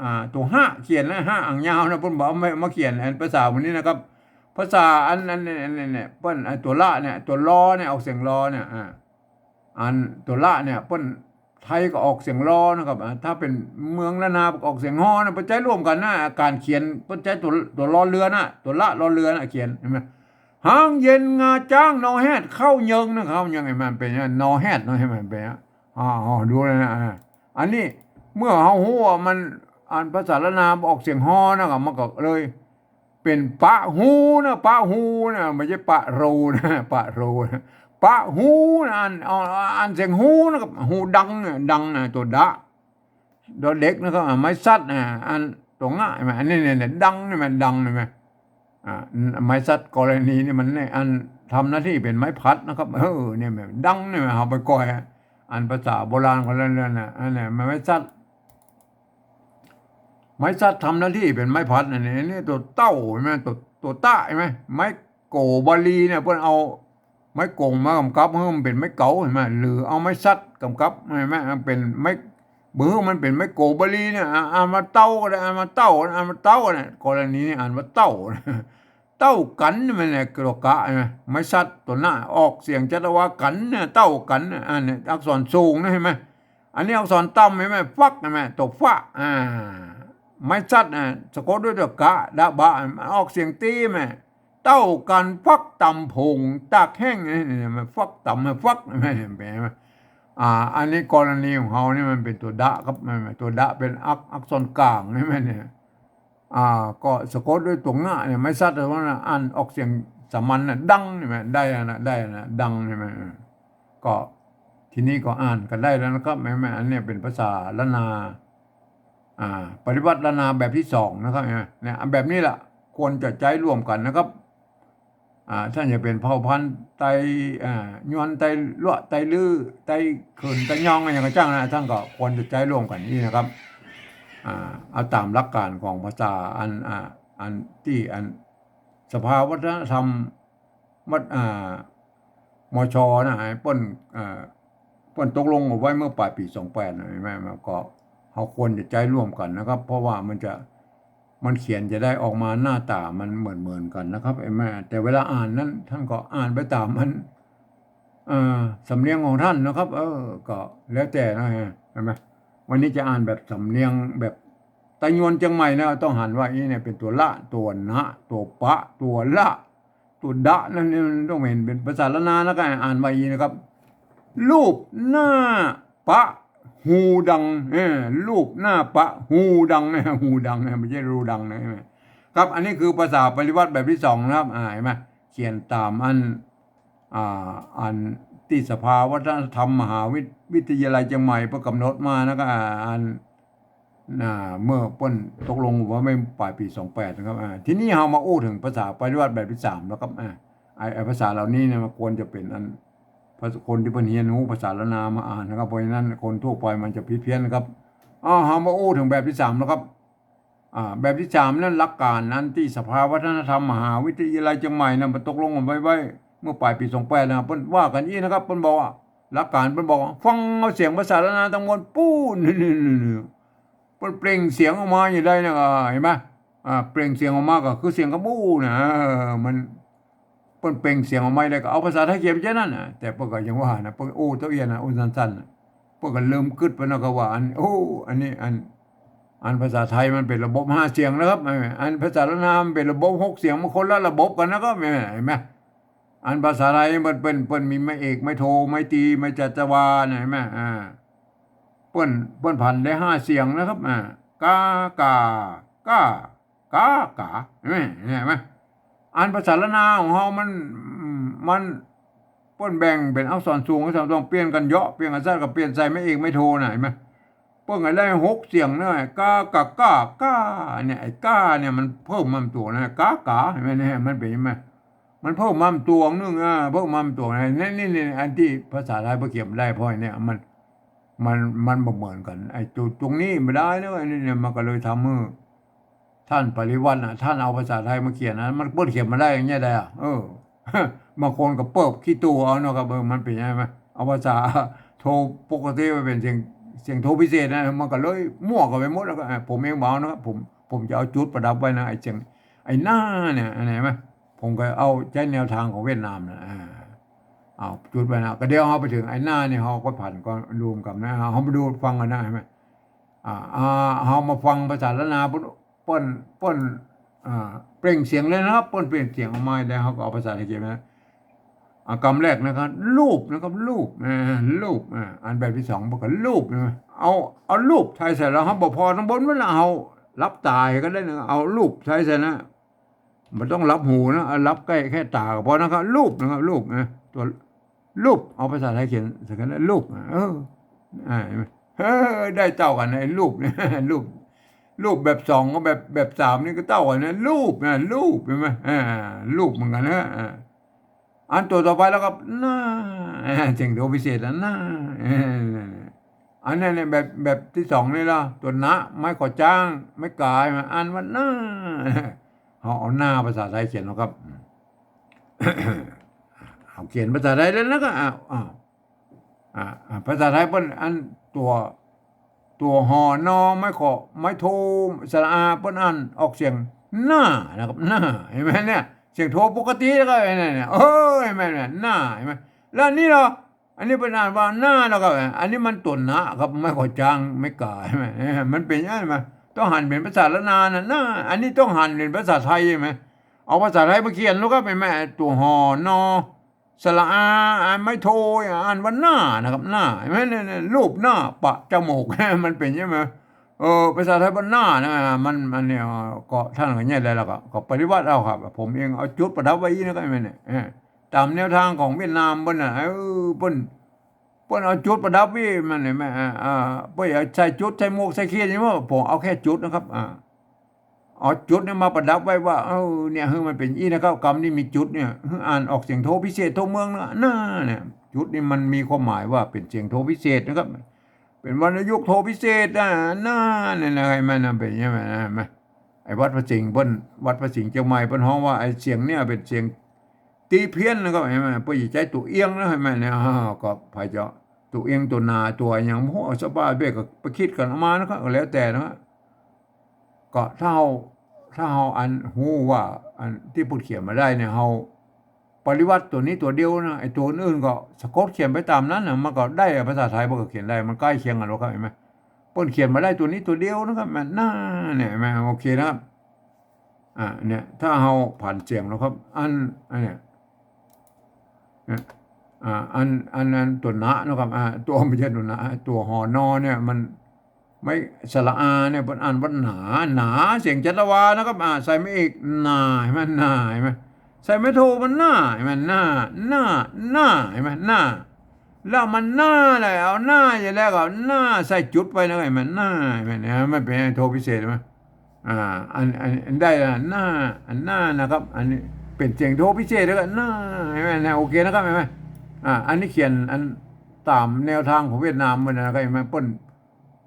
อ่า ตั๋วฮะเขียนนะ ฮะหางยาวนะ เปิ้นบ่เอามา มาเขียน อันภาษาหมู่นี้นะครับ ภาษาอัน อัน อัน อัน อันเนี่ย เปิ้น ไอ้ตั๋วละเนี่ย ตั๋วลอเนี่ย ออกเสียงลอเนี่ย อ่า อันตั๋วละเนี่ย เปิ้น ไทยก็ออกเสียงลอนะครับ อ่า ถ้าเป๋นเมืองล้านนาก็ออกเสียงฮอนะ เปิ้นใจ๊ร่วมกั๋นนะ ก๋านเขียน เปิ้นใจ๊ตั๋ว ตั๋วรอเรือนะ ตั๋วละรอเรือนะ เขียน หันก่อ ฮ้างเย็นงาจ๊างนอแฮด เข้าเยิงนะ เข้าเยิง หันก่อ มันเป๋นอย่างนั้น นอแฮดเนาะ หันก่อ มันเป๋นอย่างนั้น อ่า อ๋อ ดูเลยนะ อ่า อันนี้เมื่อเฮาฮู้ว่ามัน อันภาษาล้านนาออกเสียงฮอนะครับ มันก็เลยเป๋นปะฮูนะ ปะฮูนะ บ่ใจ้ปะรูนะ ปะรูนะ ปะฮูนะ อัน อ่าน อ่านเสียงฮูนะครับ ฮูดังเนี่ย ดังนะ ตั๋วดะ ดอเด็กนะครับ อ่า ไม้สัด อ่า อันตั๋วงะ หันก่อ อันนี้เนี่ย เนี่ย ดังเนี่ย มันดังเนี่ย อ่า ไม้สัดกรณีนี่มันเนี่ย อันทำหน้าตี้เป๋นไม้พัดนะครับ เออ เนี่ย มันดังเนี่ย เอาไปก้อย อันภาษาโบราณเขาเรียกนั่นน่ะ อันเนี่ย ไม้สัด ไม้สัดทำหน้าตี้เป๋นไม้พัด อันนี้ อันนี้ตั๋วเต้าหันก่อ ตั๋ว ตั๋วตะหันก่อ ไม้โกบาลีเนี่ย เปิ้นเอา ไม้โก่งมากำกับหื้อมันเป๋นไม้เก๋าหันก่อ หรือเอาไม้สัดกำกับหันก่อ เป๋นไม้ บ่หื้อมันเป๋นไม้โกบาลีเนี่ย อ่า อ่านว่าเต้าก็ได้ อ่านว่าเต้า อ่านว่าเต้าเนี่ย กรณีนี้อ่านว่าเต้า เต้ากั๋นนี่มันเนี่ย ตั๋วกะหันก่อ ไม้สัดตั๋วนะ ออกเสียงจัตวากั๋นเนี่ย เต้ากั๋นเนี่ย อันเนี่ยอักษรสูงนะ หันก่อ อันนี้อักษรต่ำหันก่อ ฟักหันก่อ ตั๋วฟะ อ่า ไม้สัด อ่า สะกดด้วยตั๋วกะ ดะบะ มันออกเสียงตี้หันก่อ เต้ากั๋นฟักต่ำผงตากแห้ง นี่ นี่ มันฟักต่ำ มันฟัก หันก่อ อ่า อันนี้กรณีของเฮานี่มันเป๋นตั๋วดะครับ มัน ตั๋วดะเป๋นอัก อักษรก๋าง หันก่อ เนี่ย อ่า ก็สะกดด้วยตั๋วงะเนี่ย ไม้สัด แต่ว่านะ อ่านออกเสียงสามัญนะ ดัง หันก่อ ได้นะ ได้นะ ดัง หันก่อ ก็ทีนี้ก็อ่านกั๋นได้แล้วนะครับ แม่ แม่ อันเนี้ยเป๋นภาษาล้านนา อ่า ปริวรรตล้านนาแบบตี้สองนะครับ เนี่ย เนี่ย แบบนี้แหละ ควรจะใจ๊ร่วมกั๋นนะครับ อ่า ต้านจะเป๋นเผ่าพันธุ์ไต อ่า ยวน ไตลัว ไตลื้อ ไตเขิน ไตยอง อะหยังก็จ้างนะ ต้านก็ควรจะใจ๊ร่วมกั๋นอี้นะครับ อ่า เอาต๋ามหลักก๋านของภาษาอัน อ่า อันตี้อันสภาวัฒนธรรม วัด อ่า มช นะ ไอ้เปิ้น อ่า เปิ้นตกลงเอาไว้เมื่อป๋ายปี๋สองแปดนะ หันก่อ มันก็ เฮาควรจะใจ๊ร่วมกั๋นนะครับ เพราะว่ามันจะ มันเขียนจะได้ออกมาหน้าต๋ามันเหมือนๆ กั๋นนะครับ หันก่อ แต่เวลาอ่านนั้น ต้านก็อ่านไปต๋ามมัน เอ่อ สำเนียงของต้านนะครับ เออ ก็แล้วแต่นะ หันก่อ วันนี้จะอ่านแบบสำเนียงแบบไตยวนเจียงใหม่นะ ต้องหันว่าอี้เนี่ยเป๋นตั๋วละ ตั๋วนะ ตั๋วปะ ตั๋วละ ตั๋วดะ นั่นเนี่ยมันต้องหันเป๋นภาษาล้านนาแล้วก็อ่านว่าอี้นะครับ รูปหน้าปะฮูดัง เออ รูปหน้าปะฮูดังนะ ฮูดังนะ บ่ใจ้รูดังนะ ครับ อันนี้คือภาษาปริวรรตแบบตี้สองนะครับ อ่า หันก่อ เขียนต๋ามอัน อ่า อันตี้สภาวัฒนธรรมมหาวิ วิทยาลัยเจียงใหม่เปิ้นก๋ำหนดมานะก็ อ่า อัน อ่า เมื่อเปิ้นตกลงว่าเมื่อป๋ายปี๋สองแปดนะครับ อ่า ทีนี้เฮามาอู้เถิงภาษาปริวรรตแบบตี้สามแล้วครับ อ่า ไอ้ ไอ้ภาษาเหล่านี้เนี่ยมันควรจะเป๋นอัน ภาษา คนตี้เปิ้นเฮียนฮู้ภาษาล้านนามาอ่านนะครับ เพราะฉะนั้นคนทั่วไปมันจะผิดเพี้ยนนะครับ อ่า เฮามาอู้เถิงแบบตี้สามแล้วครับ อ่า แบบตี้สามนั้นหลักก๋านนั้นตี้สภาวัฒนธรรมมหาวิทยาลัยเจียงใหม่นั้นเปิ้นตกลงกั๋นไว้ ไว้เมื่อป๋ายปี๋สองแปดนะ เปิ้นว่ากั๋นอี้นะครับ เปิ้นบอกว่า หลักก๋านเปิ้นบอกว่า ฟังเอาเสียงภาษาล้านนาตังมวลปู้น นี่ๆๆๆ เปิ้นเปล่งเสียงออกมาอย่างใดนะ อ่า หันก่อ อ่า เปล่งเสียงออกมาก็คือเสียงกำอู้นะ เออ มัน เปิ้นเปล่งเสียงออกมาได้ก็เอาภาษาไทยเขียนไปเจ้านั้นนะ แต่เปิ้นก็ยังว่านะ เปิ้นอู้เต้าเอี้ยนะ อู้สั้นๆนะ เปิ้นก็เริ่มกึ๊ดไปนะ ก็ว่าอัน โอ้ อันนี้อัน อันภาษาไทยมันเป๋นระบบห้าเสียงนะครับ อันภาษาล้านนามันเป๋นระบบหกเสียง มันคนละระบบกั๋นนะครับ หันก่อ อันภาษาไทยมันเปิ้น เปิ้นมีไม้เอก ไม้โท ไม้ตรี ไม้จัตวานะ หันก่อ อ่า เปิ้น เปิ้นผันได้ห้าเสียงนะครับ อ่า กา ก่า ก้า ก๋า ก๋า หันก่อ หันก่อ อันภาษาล้านนาของเฮามัน มัน เปิ้นแบ่งเป๋นอักษรสูง อักษรต่ำ เปลี่ยนกั๋นเยาะ เปลี่ยนกั๋นสั้น ก็เปลี่ยนใส่ไม้เอก ไม้โทนะ หันก่อ เปิ้นก็ได้หกเสียงนะ กา ก๋า ก้า ก๋า เนี่ย ไอ้ก้าเนี่ยมันเพิ่มมาตั๋วนะ ก๋า ก๋า หันก่อ เนี่ย มันเป๋นยังไง มันเพิ่มมาตั๋วนึ่ง อ่า เพิ่มมาตั๋วนะ นี่ นี่ นี่ อันตี้ภาษาไทยเปิ้นเขียนบ่ได้ เพราะอันเนี้ยมัน มัน มันบ่เหมือนกั๋น ไอ้ตั๋ว ตรงนี้บ่ได้นะ อันนี้เนี่ยมันก็เลยทำหื้อ ต้านปริวรรตนะ ต้านเอาภาษาไทยมาเขียนนะ มันเปิ้นเขียนบ่ได้อย่างเงี้ยได้อะ เออ บางคนก็เปิบขี้ตั๋วเอาเนาะครับ เออ มันเป๋นยังไง เอาภาษาโทปกติมาเป๋นเสียง เสียงโทพิเศษนะ มันก็เลยมั่วกั๋นไปหมด แล้วก็ อ่า ผมเองบ่เอานะครับ ผม ผมจะเอาจุดประดับไว้นะ ไอ้เสียง ไอ้หน้าเนี่ย หันก่อ ผมก็เอาใจ๊แนวตางของเวียดนามนะ อ่า เอาจุดไว้นะ ก็เดี๋ยวเฮาไปเถิงไอ้หน้านี่ เฮาก็ผันก็รวมกั๋นนะ เฮามาดูฟังกั๋นนะ หันก่อ อ่า อ่า เฮามาฟังภาษาล้านนา เปิ้น เปิ้น เปิ้น อ่า เปล่งเสียงเลยนะครับ เปิ้นเปล่งเสียงออกมาแล้ว เฮาก็เอาภาษาไทยเขียนนะ อ่า กำแรกนะครับ ลูบนะครับ ลูบ อ่า ลูบ อ่า อันแบบตี้สอง เปิ้นก็ลูบ นะ เอา เอาลูบใส่ใส่แล้ว เฮาบ่ผ่อตังบนมันนะ เฮาหลับต๋าก็ได้นะ เอาลูบใส่ใส่นะ บ่ต้องหลับหูนะ เอาหลับใก้แค่ต๋าก็ผ่อนะครับ ลูบนะครับ ลูบนะ ตั๋วลูบ เอาภาษาไทยเขียนใส่กั๋นนะ ลูบ เออ อ่า หันก่อ เออ ได้เต้ากั๋นนะ ไอ้ลูบเนี่ย ลูบ ลูบแบบสองกับแบบ แบบสามนี่ก็เต้ากั๋นนะ ลูบนะ ลูบ หันก่อ อ่า ลูบเหมือนกั๋นนะ อ่า อันตั๋วต่อไปแล้วก็ หน้า อ่า เสียงโทพิเศษนะ หน้า เออ อันนั้นเนี่ยแบบ แบบตี้สองนี่ละ ตั๋วหนะ ไม้ขอจ๊าง ไม้ก๋าย มาอ่านว่าหน้า เฮาเอาหน้าภาษาไทยเขียนเนาะครับ เอาเขียนภาษาไทยแล้วนะก็ อ่า อ่า อ่า อ่า ภาษาไทยเปิ้นอันตั๋ว ตั๋ว หอ นอ ไม้ขอ ไม้โท สระอา เปิ้นอ่านออกเสียง หน้า นะครับ หน้า หันก่อ เนี่ย เสียงโทปกติแล้วก็ เนี่ย เนี่ย เออ หันก่อ เนี่ย หน้า หันก่อ แล้วอันนี้เหรอ อันนี้เปิ้นอ่านว่าหน้านะครับ อันนี้มันตั๋วหนะครับ ไม้ขอจ๊าง ไม้ก๋าย หันก่อ มันเป๋นอย่างนั้น หันก่อ ต้องหันเป๋นภาษาล้านนานะ หน้า อันนี้ต้องหันเป๋นภาษาไทยใช่ไหม เอาภาษาไทยมาเขียนลูกครับ หันก่อ ตั๋ว หอ นอ สระอา อ่านไม้โท อ่านว่าหน้านะครับ หน้า หันก่อ เนี่ย เนี่ย ลูบหน้า ปะจมูก มันเป๋นใช่ไหม เออ ภาษาไทยว่าหน้านะ มัน มันเนี่ย ก็ต้านก็แยะได้แล้วก็ ก็ปริวรรตเอาครับ ผมเองเอาจุดประดับไว้อี้นะครับ หันก่อ เนี่ย เออ ต๋ามแนวตางของเวียดนามเปิ้นน่ะ เออ เปิ้น เปิ้นเอาจุดประดับอี้ หันก่อ เนี่ย แม่ อ่า อ่า เปิ้นเอาใส่จุด ใส่หมวก ใส่เขียด ใช่ไหม ผมเอาแค่จุดนะครับ อ่า เอาจุดเนี่ยมาประดับไว้ว่า เออ เนี่ย หื้อมันเป๋นอี้นะครับ กำนี้มีจุดเนี่ย หื้ออ่านออกเสียงโทพิเศษทั่วเมืองนะ หน้า เนี่ย จุดนี้มันมีความหมายว่าเป๋นเสียงโทพิเศษนะครับ เป๋นวรรณยุกต์โทพิเศษนะ หน้า เนี่ยนะ หันก่อ มันเป๋นอย่างนั้นนะ หันก่อ ไอ้วัดพระสิงห์เปิ้น วัดพระสิงห์เจียงใหม่เปิ้นฮ้องว่าไอ้เสียงเนี่ยเป๋นเสียงตี้เพี้ยนนะครับ หันก่อ เปิ้นจะใจ๊ตั๋วเอี้ยงนะ หันก่อ เนี่ย อ้าว ก็ใผจะตั๋วเอี้ยง ตั๋วหนา ตั๋วอะหยัง โอ้โห สบายเบ้ย ก็ไปคิดกั๋นเอามานะครับ ก็แล้วแต่นะครับ ก็ถ้าเฮา ถ้าเฮาอันฮู้ว่าอันตี้เปิ้นเขียนมาได้เนี่ย เฮาปริวรรตตั๋วนี้ตั๋วเดียวนะ ไอ้ตั๋วอื่นๆ ก็สะกดเขียนไปต๋ามนั้นนะ มันก็ได้ ภาษาไทยมันก็เขียนได้ มันใก้เคียงกั๋นแล้วครับ หันก่อ เปิ้นเขียนมาได้ตั๋วนี้ตั๋วเดียวนะครับ มันหน้า เนี่ย หันก่อ โอเคนะครับ อ่า เนี่ย ถ้าเฮาผันเสียงแล้วครับ อัน อันเนี่ย เนี่ย อ่า อัน อันนั้นตั๋วหนะนะครับ อ่า ตั๋ว ไม่ใช่ตั๋วหนะ ตั๋ว หอ นอ เนี่ย มัน ไม้สระอาเนี่ย เปิ้นอ่านว่าหนา หนา เสียงจัตวานะครับ อ่า ใส่ไม้เอก หนา หันก่อ หนา หันก่อ ใส่ไม้โทมันหน้า เห็นไหม หน้า หน้า หน้า เห็นไหม หน้า แล้วมันหน้าเลย เอาหน้าอยู่แล้วก็เอาหน้าใส่จุดไปนะ เห็นไหม หน้า เห็นไหม เนี่ย มันเป๋นโทพิเศษ เห็นไหม อ่า อัน อัน อันได้ละ หน้า อันหน้านะครับ อันนี้เป๋นเสียงโทพิเศษแล้วก็หน้า เห็นไหม เนี่ย โอเคนะครับ เห็นไหม อ่า อันนี้เขียนอันต๋ามแนวตางของเวียดนามมันนะครับ เห็นไหม เปิ้น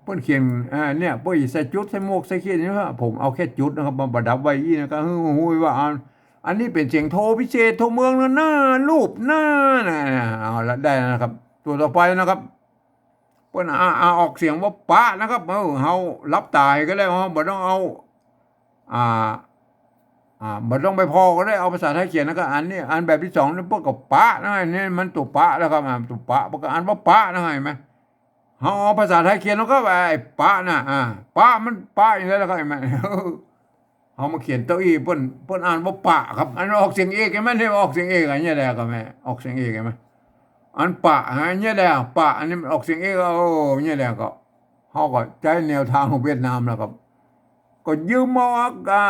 เปิ้นเขียน อ่า เนี่ย เปิ้นใส่จุด ใส่หมวก ใส่เขียน นี่ครับ ผมเอาแค่จุดนะครับ มาประดับไว้อี้นะครับ หื้อ หื้อ ว่า อัน อันนี้เป๋นเสียงโทพิเศษ โทเมืองนะ หน้า รูปหน้านะ เอาละ ได้แล้วนะครับ ตั๋วต่อไปนะครับ เปิ้นอ่า อ่า ออกเสียงว่าปะนะครับ เออ เฮาหลับต๋าก็ได้ เฮาบ่ต้องเอา อ่า อ่า บ่ต้องไปผ่อก็ได้ เอาภาษาไทยเขียนแล้วก็ อันนี้ อันแบบตี้สองนี่เปิ้นก็ปะนะ อันนี้มันตั๋วปะแล้วครับ อ่า ตั๋วปะ เปิ้นก็อ่านว่าปะนะ เห็นไหม เฮาเอาภาษาไทยเขียนแล้วก็ ไอ้ปะน่ะ อ่า ปะ มันปะอย่างนั้นแหละครับ เห็นไหม เฮามาเขียนโตอี้ เปิ้น เปิ้นอ่านว่าปะครับ อันออกเสียงเอก เห็นไหม เนี่ย ออกเสียงเอก อันนี้แหละครับ แม่ ออกเสียงเอก เห็นไหม อันปะ อันนี้แหละ ปะ อันนี้มันออกเสียงเอก โอ้ เนี่ยแหละ ก็ เฮาก็ใจ๊แนวตางของเวียดนามแล้วครับ ก็ยืมเอา อ่า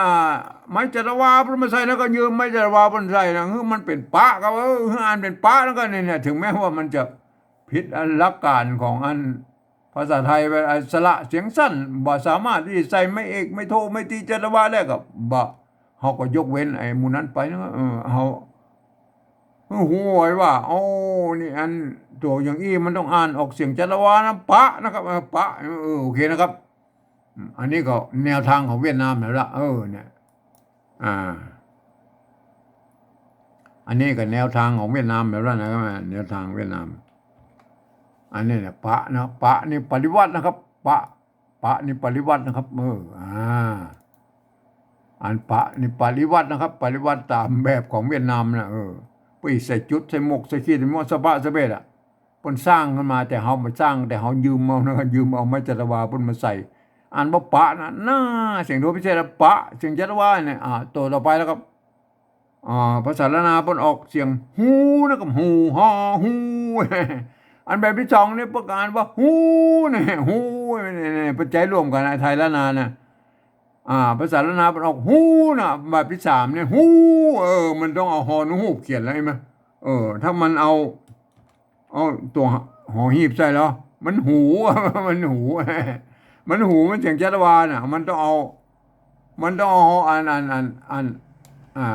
ไม้จัตวาเปิ้นมาใส่นะ ก็ยืมไม้จัตวาเปิ้นใส่นะ หื้อมันเป๋นปะครับ เออ หื้ออ่านเป๋นปะ แล้วก็เนี่ย เนี่ย ถึงแม้ว่ามันจะผิดอันหลักการของอันภาษาไทย ว่าอันสระเสียงสั้น บ่สามารถตี้ใส่ไม้เอก ไม้โท ไม้ตรี จัตวาได้ ก็บ่ เฮาก็ยกเว้นไอ้หมู่นั้นไปนะ เออ เฮา หื้อฮู้ไว้ว่า โอ้ นี่อันตั๋วอย่างอี้มันต้องอ่านออกเสียงจัตวานะ ปะนะครับ เออ ปะ เออ โอเคนะครับ อืม อันนี้ก็แนวตางของเวียดนามแล้วละ เออ เนี่ย อ่า อันนี้ก็แนวตางของเวียดนามแล้วละนะครับ แนวตางเวียดนาม อันนี้เนี่ย ปะนะ ปะนี่ปริวัตินะครับ ปะ ปะนี่ปริวัตินะครับ เออ อ่า อันปะนี่ปริวัตินะครับ ปริวัติต๋ามแบบของเวียดนามนะ เออ ไปใส่จุด ใส่หมวก ใส่ขีด ใส่หมวก สะบะสะเบดอะ เปิ้นสร้างขึ้นมา แต่เฮาบ่สร้าง แต่เฮายืมเอานะ ยืมเอาไม้จัตวาเปิ้นมาใส่ อ่านว่าปะนะ หน้า เสียงโทพิเศษแล้ว ปะ เสียงจัตวาเนี่ย อ่า ตั๋วต่อไปแล้วครับ อ่า ภาษาล้านนาเปิ้นออกเสียงฮูนะครับ ฮู ฮอ ฮู อันแบบตี้สองนี่เปิ้นก็อ่านว่าฮูเนี่ย ฮูเนี่ย เนี่ย เนี่ย เปิ้นใจ๊ร่วมกั๋นนะ ไทยล้านนานะ อ่า ภาษาล้านนาเปิ้นออกฮูนะ แบบตี้สามเนี่ย ฮู เออ มันต้องเอาฮอนูฮูกเขียนแล้ว เห็นไหม เออ ถ้ามันเอา เอาตั๋วหอหีบใส่แล้ว มันหู มันหู มันหู มันเสียงจัตวาน่ะ มันต้องเอา มันต้องเอาอัน อัน อัน อัน อ่า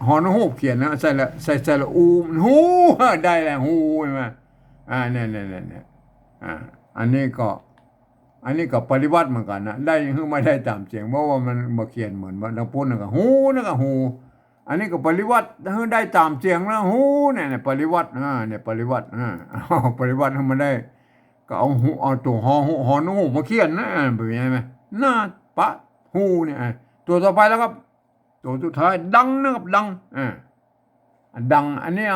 ฮอนูฮูกเขียนนะ ใส่ละ ใส่ ใส่ละอู มันฮู ได้แล้ว ฮู เห็นไหม อ่า เนี่ย เนี่ย เนี่ย เนี่ย อ่า อันนี้ก็ อันนี้ก็ปริวัติเหมือนกั๋นนะ ได้ หื้อมาได้ต๋ามเสียง เพราะว่ามันบ่เขียนเหมือนว่าตางปู๊นนั่นก็ฮู นั่นก็ฮู อันนี้ก็ปริวัติ หื้อได้ต๋ามเสียงนะ ฮูเนี่ย เนี่ย ปริวัติ อ่า เนี่ย ปริวัติ อ่า เอาปริวัติหื้อมาได้ ก็เอาฮู เอาตั๋วฮอ ฮู ฮอนูฮูกมาเขียนนะ อ่า เป๋นไงไหม หน้า ปะ ฮูเนี่ย อ่า ตั๋วต่อไปแล้วครับ ตั๋วสุดท้าย ดังนะครับ ดัง อ่า ดัง อันนี้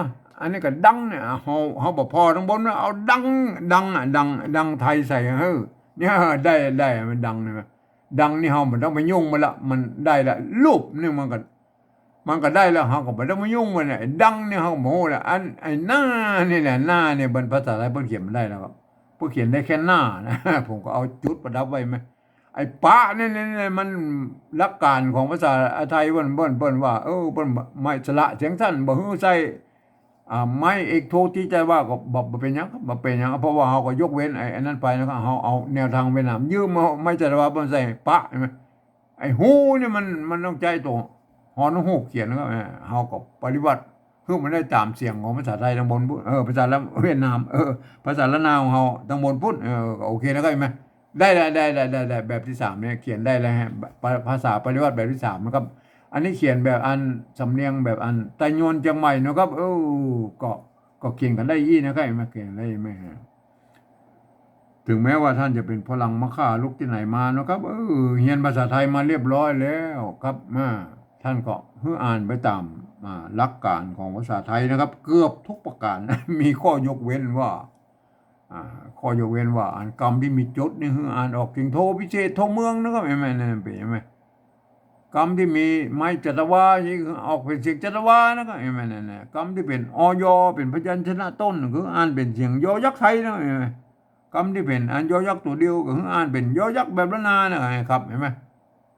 อันนี้ก็ดังเนี่ย เฮา เฮาบ่ผ่อตางบนนะ เอาดัง ดังอะ ดัง ดังไทยใส่ เออ เนี่ย ได้ ได้ มันดังเนี่ย ดังนี่เฮาบ่ต้องไปยุ่งมันละ มันได้ละ รูปนี่มันก็ มันก็ได้แล้ว เฮาก็บ่ต้องไปยุ่งมันน่ะ ไอ้ดังนี่เฮาก็บ่ฮู้ละ อัน ไอ้หน้านี่แหละ หน้าเนี่ย เปิ้นภาษาไทยเปิ้นเขียนบ่ได้แล้วครับ เปิ้นเขียนได้แค่หน้านะ ผมก็เอาจุดประดับไว้ไหม ไอ้ปะเนี่ย เนี่ย เนี่ย มันหลักการของภาษาไทยเปิ้น เปิ้น เปิ้นว่า เออ เปิ้นไม้สระเสียงสั้น บ่หื้อใส่ อ่า ไม้เอกโทตรีจัตวา ก็บ่ บ่เป๋นหยังครับ บ่เป๋นหยัง เพราะว่าเฮาก็ยกเว้นไอ้ ไอ้นั้นไปนะครับ เฮาเอาแนวตางเวียดนาม ยืมเอาไม้จัตวาเปิ้นใส่ปะ เห็นไหม ไอ้ฮูเนี่ยมัน มันต้องใจ๊ตั๋วฮอนูฮูกเขียนนะครับ เออ เฮาก็ปริวัติ หื้อมันได้ต๋ามเสียงของภาษาไทยตางบนปุ้น เออ ภาษาละ เวียดนาม เออ ภาษาล้านนาของเฮาตางบนปุ้น เออ ก็โอเคนะครับ เห็นไหม ได้แล้ว ได้แล้ว ได้แล้ว แบบตี้สามเนี่ย เขียนได้แล้วฮะ ปะ ภาษาปริวัติแบบตี้สามนะครับ อันนี้เขียนแบบอันสำเนียงแบบอันไตยวนเจียงใหม่นะครับ เออ ก็ ก็เขียนกั๋นได้อี้นะครับ เห็นไหม เขียนได้ไหมฮะ ถึงแม้ว่าท่านจะเป๋นฝรั่งมาฆ่าลูกตี้ไหนมานะครับ เออ เฮียนภาษาไทยมาเรียบร้อยแล้วครับ อ่า ท่านก็หื้ออ่านไปต๋าม อ่า หลักการของภาษาไทยนะครับ เกือบทุกประการ มีข้อยกเว้นว่า อ่า ข้อยกเว้นว่า อันกำตี้มีจุดนี่หื้ออ่านออกเสียงโทพิเศษ โทเมืองนะครับ เห็นไหม นั่นเป๋น เห็นไหม กำตี้มีไม้จัตวานี่คือออกเป๋นเสียงจัตวานะครับ เห็นไหม นั่นน่ะ กำตี้เป๋น อ ยอ เป๋นพยัญชนะต้น คืออ่านเป๋นเสียงยอยักษ์ไทยนะ เห็นไหม กำตี้เป๋นอันยอยักษ์ตั๋วเดียว ก็คืออ่านเป๋นยอยักษ์แบบล้านนานะครับ เห็นไหม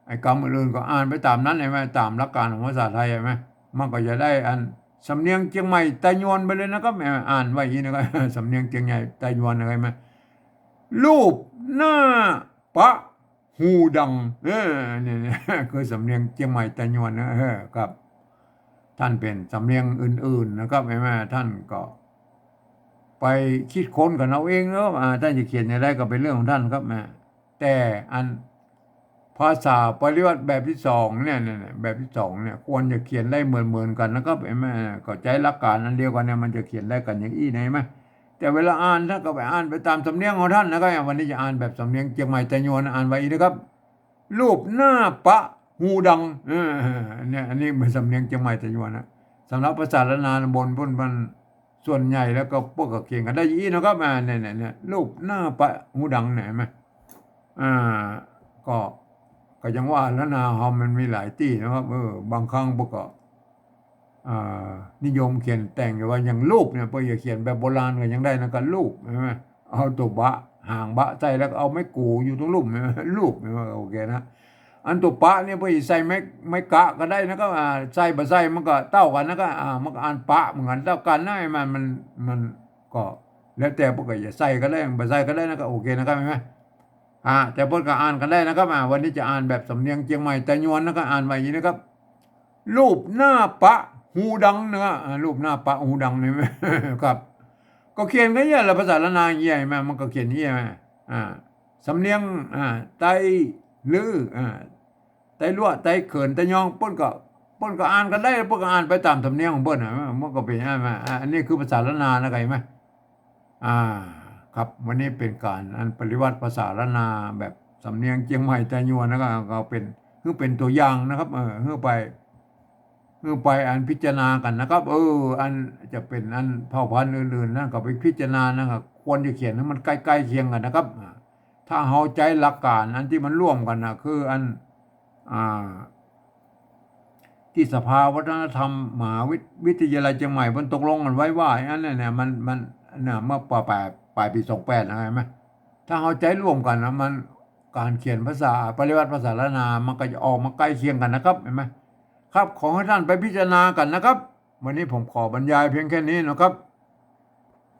ไอ้กำอื่นๆก็อ่านไปต๋ามนั้น เห็นไหม ต๋ามหลักการของภาษาไทย เห็นไหม มันก็จะได้อันสำเนียงเจียงใหม่ไตยวนไปเลยนะครับ เอ่อ อ่านว่าอย่างนี้นะครับ สำเนียงเจียงใหม่ไตยวนนะครับ เห็นไหม ลูบหน้าปะฮูดัง เออ เนี่ย เนี่ย คือสำเนียงเจียงใหม่ไตยวนนะ เออ ครับ ท่านเป๋นสำเนียงอื่นๆ นะครับ เห็นไหม ท่านก็ไปคิดค้นกั๋นเอาเองเนาะ อ่า ท่านจะเขียนอย่างไรก็เป๋นเรื่องของท่านครับ อ่า แต่อันภาษาปริวรรตแบบตี้สองเนี่ย เนี่ย เนี่ย แบบตี้สองเนี่ย ควรจะเขียนได้เหมือนๆ กั๋นนะครับ เห็นไหม เข้าใจ๋หลักก๋านอันเดียวกั๋นเนี่ย มันจะเขียนได้กั๋นอย่างอี้นะ เห็นไหม แต่เวลาอ่านท่านก็ไปอ่านไปต๋ามสำเนียงของท่านนะครับ วันนี้จะอ่านแบบสำเนียงเจียงใหม่ไตยวน อ่านว่าอย่างนี้นะครับ ลูบหน้าปะฮูดัง เออ เนี่ย อันนี้เป๋นสำเนียงเจียงใหม่ไตยวนนะ สำหรับภาษาล้านนาบนปู๊นมันส่วนใหญ่แล้วก็เปิ้นก็เขียนกั๋นได้อย่างอี้นะครับ อ่า เนี่ย เนี่ย เนี่ย ลูบหน้าปะฮูดังเนี่ย เห็นไหม อ่า ก็ ก็ยังว่าล้านนาเฮามันมีหลายตี้นะครับ เออ บางครั้งเปิ้นก็ อ่า นิยมเขียนแต่งว่าอย่างลูบเนี่ย เปิ้นจะเขียนแบบโบราณก็ยังได้นะ ก็ลูบ เห็นไหม เอาตั๋วบะ หางบะใส่แล้วก็เอาไม้กูอยู่ตรงลุ่ม เห็นไหม ลูบ เห็นไหม โอเคนะ อันตั๋วปะเนี่ย เปิ้นจะใส่ไม้ ไม้กะก็ได้นะครับ อ่า ใส่บ่ใส่มันก็เต้ากั๋นนะครับ อ่า มันก็อ่านปะเหมือนกั๋น เต้ากั๋นนะ มัน มัน มันก็แล้วแต่เปิ้นก็จะใส่ก็ได้ บ่ใส่ก็ได้นะครับ โอเคนะครับ เห็นไหม อ่า แต่เปิ้นก็อ่านกั๋นได้นะครับ อ่า วันนี้จะอ่านแบบสำเนียงเจียงใหม่ไตยวนนะครับ อ่านว่าอย่างนี้นะครับ ลูบหน้าปะฮูดังนะครับ อ่า ลูบหน้าปะฮูดังเนี่ย ครับ ก็เขียนกั๋นอย่างนี้แหละ ภาษาล้านนาอย่างนี้ เห็นไหม มันก็เขียนอย่างนี้ เห็นไหม อ่า สำเนียง อ่า ไตลื้อ อ่า ไตลัวะ ไตเขิน ไตยอง เปิ้นก็ เปิ้นก็อ่านกั๋นได้ เปิ้นก็อ่านไปต๋ามสำเนียงของเปิ้นนะ มันก็เป๋นอย่างนั้นมา อ่า อันนี้คือภาษาล้านนานะ เข้าใจ๋ไหม อ่า ครับ วันนี้เป๋นก๋านอันปริวรรตภาษาล้านนาแบบสำเนียงเจียงใหม่ไตยวนนะครับ ก็เป๋น หื้อเป๋นตั๋วอย่างนะครับ เออ หื้อไป หื้อไปอันพิจารณากั๋นนะครับ เออ อันจะเป๋นอันเผ่าพันธุ์อื่นๆ นั่นก็ไปพิจารณานะครับ ควรจะเขียนหื้อมันใก้ๆ เคียงกั๋นนะครับ อ่า ถ้าเฮาใจ๊หลักก๋านอันตี้มันร่วมกั๋นนะ คืออัน อ่า ตี้สภาวัฒนธรรมมหาวิท- วิทยาลัยเจียงใหม่เปิ้นตกลงกั๋นไว้ว่า อันนั้นเนี่ย มัน มัน เนี่ย เมื่อปลาย ปลาย ปลายปี๋สองแปดนะ เห็นไหม ถ้าเฮาใจ๊ร่วมกั๋นนะ มัน ก๋านเขียนภาษา ปริวรรตภาษาล้านนา มันก็จะออกมาใก้เคียงกั๋นนะครับ เห็นไหม ครับ ขอหื้อต้านไปพิจารณากั๋นนะครับ วันนี้ผมขอบรรยายเพียงแค่นี้นะครับ